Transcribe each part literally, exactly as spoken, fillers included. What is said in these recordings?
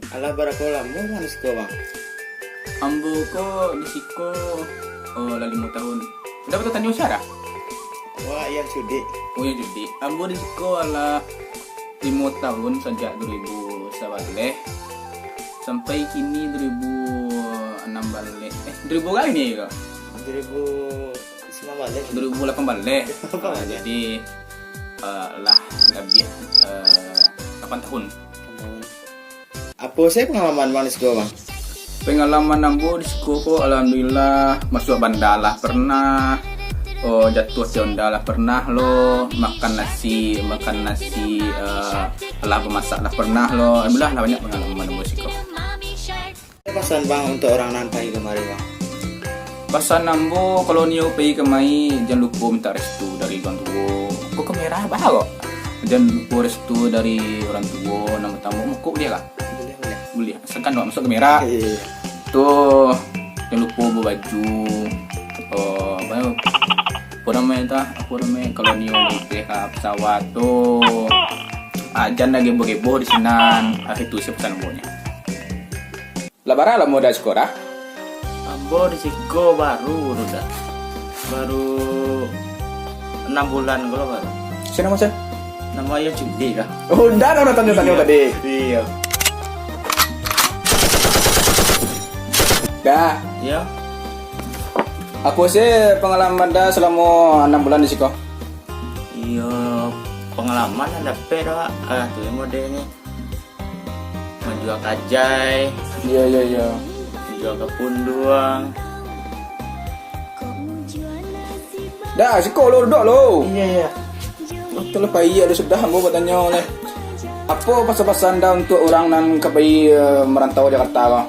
Alah, barapa lamo Bang di siko, Bang? Ambo ko di siko, oh, lah limo tahun. Udah batanyo sia? Wah, Ian Cudik. Oh, Ian Cudik. Ambo di siko alah limo tahun, sajak dua ribu sabaleh sampai kini dua ribu anam baleh. Eh, dua ribu kali ni ko? Dua ribu sembilan baleh. Dua ribu lapan baleh. Lapan baleh. Ah, jadi, eh, lah labiah, eh, lapan tahun. Apo se pangalaman Bang di siko, Bang? Pangalaman ambo di siko ko, alhamdulillah, masuak banda lah pernah, oh, jatuah di onda lah pernah lo, makan nasi, makan nasi, eh, lah bamasak lah pernah lo. Alhamdulillah lah banyak pangalaman ambo di siko. Pesan Bang untuk urang nan pai kamari, Bang? Pasan ambo, kalau nio pai kamari, jan lupo mintak restu dari urang tuo. Ko kamera bah kok. Jan lupo restu dari urang tuo, nan partamo, mukuk dia lah. Buliah, buliah. Buliah. Asalkan awak masuak kamera. Iyo, iyo, iyo. Tu, jan lupo babaju. Oh, apo, apo namonyo tu? Apo namonyo? Kalau nio naik ka pesawat tu, ah, jan lah geboh-geboh di sinan. Ah, itu isi pasan ambo nyo. Lah bara lamo Da siko Da? Ambo di siko baru, baru Da. Baru anam bulan ko lo baru. Sia namo sia? Namo Ian Cudik Da. Oh, Da, nan tanyo-tanyo tadi. Iyo. Da. Iyo. Apo se pangalaman Da salamo anam bulan di siko? Iyo, pangalaman nan dapek Da. Ah, tu modelnyo. Manjua kajai. Iyo, iyo, iyo. Manjua kapunduang. Da, siko lo, duduak lo. Iyo, iyo. Itulah pai ado sudah ambo batanyo neh. Apo pasan-pasan Da untuak urang nan ka pai, eh, marantau Jakarta ko?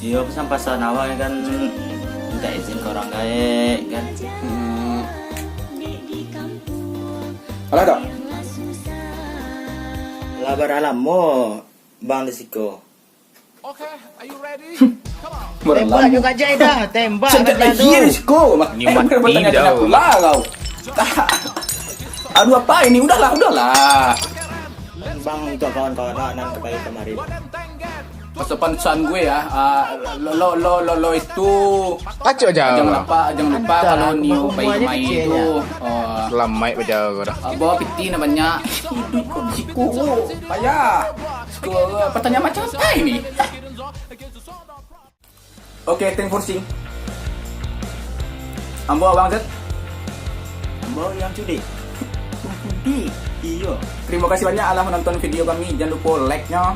Iyo, pasan-pasan awak kan mintak izin ka urang gaek kan. Hmm. Alah Da. Lah bara lamo Bang di siko? Tembak jo kajai Da, tembak. Sanjak kajai lahia di siko. Ni mati dah. Aduh, apo ini? Udahlah, udahlah. Bang, untuak kawan-kawan nan ka pai kamari. Pasan-pasan gue ya, ah, lo, lo, lo, lo, lo itu. Acok jan lupo, jan lupo kalau nio pai kamari tu, ah, salamaik bajalan. Ah, bawa piti nan banyak. Iduik ko di siko, payah. Pertanyaan macam apo ini? Oke, thank for watching. Ambo Abang Zet. Ambo Ian Cudik. Cudik. Iyo. Terima kasih banyak alah menonton video kami. Jangan lupa like-nyo.